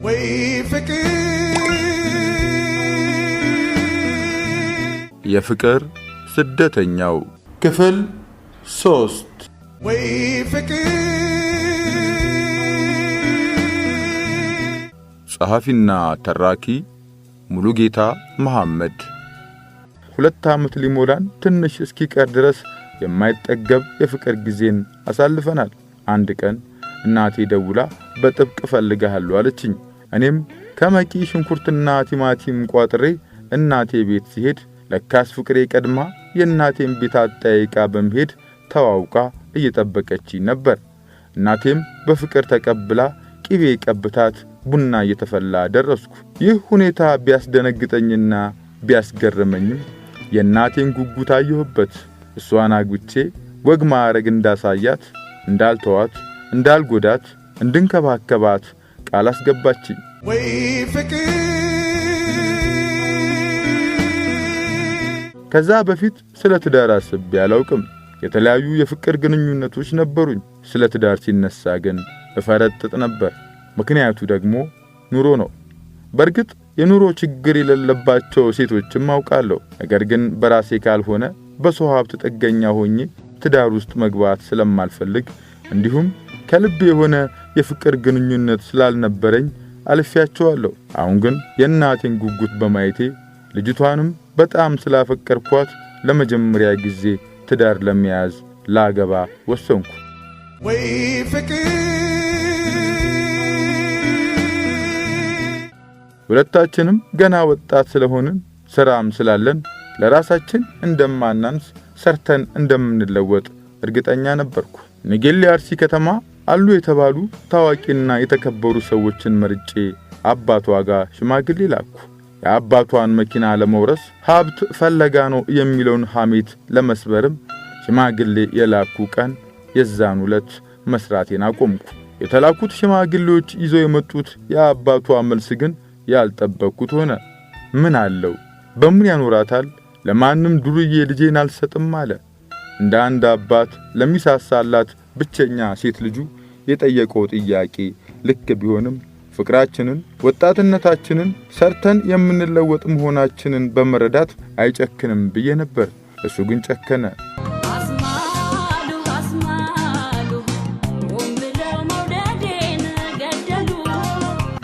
ወይ ፍቅር፣ የፍቅር ስደተኛው ክፍል 3። ወይ ፍቅር፣ ጸሐፊና ተራኪ ሙሉጌታ መሐመድ። 2 ዓመት ሊሞላን ትንሽ እስኪቀር ድረስ የማይጠገብ የፍቅር ጊዜን አሳልፈናል። አንድ ቀን እናቴ ደውላ በጥብቅ እፈልግሃለሁ አለችኝ። እኔም ከመቂ ሽንኩርትና ቲማቲም ቋጥሬ እናቴ ቤት ሲሄድ ለካስ ፍቅሬ ቀድማ የእናቴን ቤት አጠያይቃ በመሄድ ተዋውቃ እየጠበቀችኝ ነበር። እናቴም በፍቅር ተቀብላ ቅቤ ቀብታት ቡና እየተፈላ ደረስኩ። ይህ ሁኔታ ቢያስደነግጠኝና ቢያስገርመኝም የእናቴን ጉጉት አየሁበት። እሷን አግብቼ ወግ ማዕረግ እንዳሳያት፣ እንዳልተዋት፣ እንዳልጎዳት፣ እንድንከባከባት ቃል አስገባችኝ። ወይ ፍቅር፣ ከዛ በፊት ስለ ትዳር አስቤ አላውቅም። የተለያዩ የፍቅር ግንኙነቶች ነበሩኝ። ስለ ትዳር ሲነሳ ግን እፈረጥጥ ነበር። ምክንያቱ ደግሞ ኑሮ ነው። በእርግጥ የኑሮ ችግር የሌለባቸው ሴቶችም አውቃለሁ። ነገር ግን በራሴ ካልሆነ በሰው ሀብት ጥገኛ ሆኜ ትዳር ውስጥ መግባት ስለማልፈልግ እንዲሁም ከልብ የሆነ የፍቅር ግንኙነት ስላልነበረኝ አልፌያቸዋለሁ። አሁን ግን የእናቴን ጉጉት በማየቴ ልጅቷንም በጣም ስላፈቀርኳት ለመጀመሪያ ጊዜ ትዳር ለመያዝ ላገባ ወሰንኩ። ወይ ፍቅር፣ ሁለታችንም ገና ወጣት ስለሆንን ስራም ስላለን ለራሳችን እንደማናንስ ሰርተን እንደምንለወጥ እርግጠኛ ነበርኩ። ንጌሌ አርሲ ከተማ አሉ የተባሉ ታዋቂና የተከበሩ ሰዎችን መርጬ አባቷ ጋር ሽማግሌ ላኩ። የአባቷን መኪና ለመውረስ ሀብት ፈለጋ ነው የሚለውን ሐሜት ለመስበርም ሽማግሌ የላኩ ቀን የዛን ዕለት መስራቴን አቆምኩ። የተላኩት ሽማግሌዎች ይዘው የመጡት የአባቷ መልስ ግን ያልጠበቅኩት ሆነ። ምን አለው? በምን ያኖራታል? ለማንም ዱርዬ ልጄን አልሰጥም አለ። እንደ አንድ አባት ለሚሳሳላት ብቸኛ ሴት ልጁ የጠየቀው ጥያቄ ልክ ቢሆንም ፍቅራችንን፣ ወጣትነታችንን፣ ሰርተን የምንለወጥ መሆናችንን በመረዳት አይጨክንም ብዬ ነበር። እሱ ግን ጨከነ። አስማሉ አስማሉ ሆን ብለው መውደዴን ገደሉ።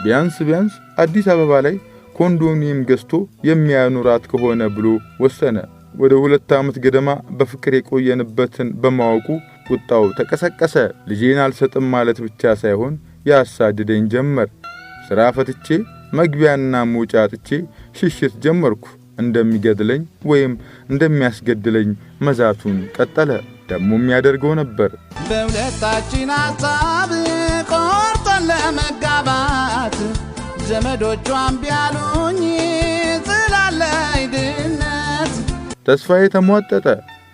ቢያንስ ቢያንስ አዲስ አበባ ላይ ኮንዶሚኒየም ገዝቶ የሚያኖራት ከሆነ ብሎ ወሰነ። ወደ 2 ዓመት ገደማ በፍቅር የቆየንበትን በማወቁ ቁጣው ተቀሰቀሰ። ልጄን አልሰጥም ማለት ብቻ ሳይሆን ያሳድደኝ ጀመር። ሥራ ፈትቼ መግቢያና መውጫ አጥቼ ሽሽት ጀመርኩ። እንደሚገድለኝ ወይም እንደሚያስገድለኝ መዛቱን ቀጠለ። ደሞም ያደርገው ነበር። በሁለታችን ሀሳብ ቆርጠን ለመጋባት ዘመዶቿን ቢያሉኝ ስላለኝ ድህነት ተስፋዬ ተሟጠጠ።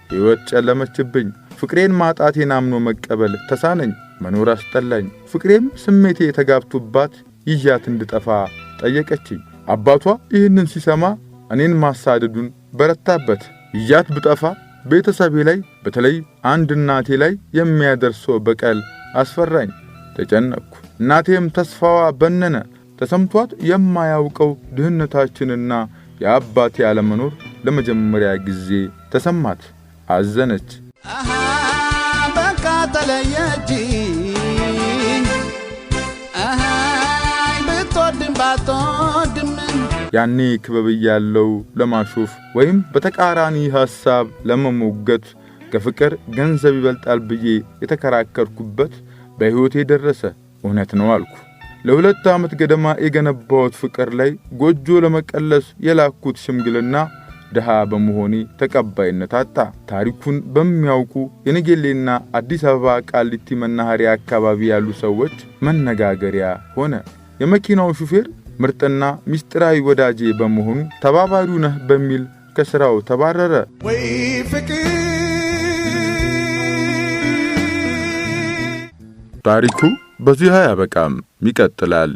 ሕይወት ጨለመችብኝ። ፍቅሬን ማጣቴን አምኖ መቀበል ተሳነኝ። መኖር አስጠላኝ። ፍቅሬም ስሜቴ የተጋብቶባት ይዣት እንድጠፋ ጠየቀችኝ። አባቷ ይህንን ሲሰማ እኔን ማሳደዱን በረታበት። ይዣት ብጠፋ ቤተሰቤ ላይ በተለይ አንድ እናቴ ላይ የሚያደርሰው በቀል አስፈራኝ። ተጨነቅኩ። እናቴም ተስፋዋ በነነ። ተሰምቷት የማያውቀው ድህነታችንና የአባቴ አለመኖር ለመጀመሪያ ጊዜ ተሰማት። አዘነች። አሃ በቃ ተለየችኝ አሃ ብትወድም ባትወድም ያኔ ክበብ እያለው ለማሾፍ ወይም በተቃራኒ ሐሳብ ለመሞገት ከፍቅር ገንዘብ ይበልጣል ብዬ የተከራከርኩበት በሕይወቴ ደረሰ። እውነት ነው አልኩ። ለ2 ዓመት ገደማ የገነባሁት ፍቅር ላይ ጎጆ ለመቀለስ የላኩት ሽምግልና ድሃ በመሆኔ ተቀባይነት አጣ። ታሪኩን በሚያውቁ የነጌሌና አዲስ አበባ ቃሊቲ መናኸሪያ አካባቢ ያሉ ሰዎች መነጋገሪያ ሆነ። የመኪናው ሹፌር ምርጥና ምስጢራዊ ወዳጄ በመሆኑ ተባባሪው ነህ በሚል ከስራው ተባረረ። ወይ ፍቅር፣ ታሪኩ በዚህ አያበቃም፣ ይቀጥላል።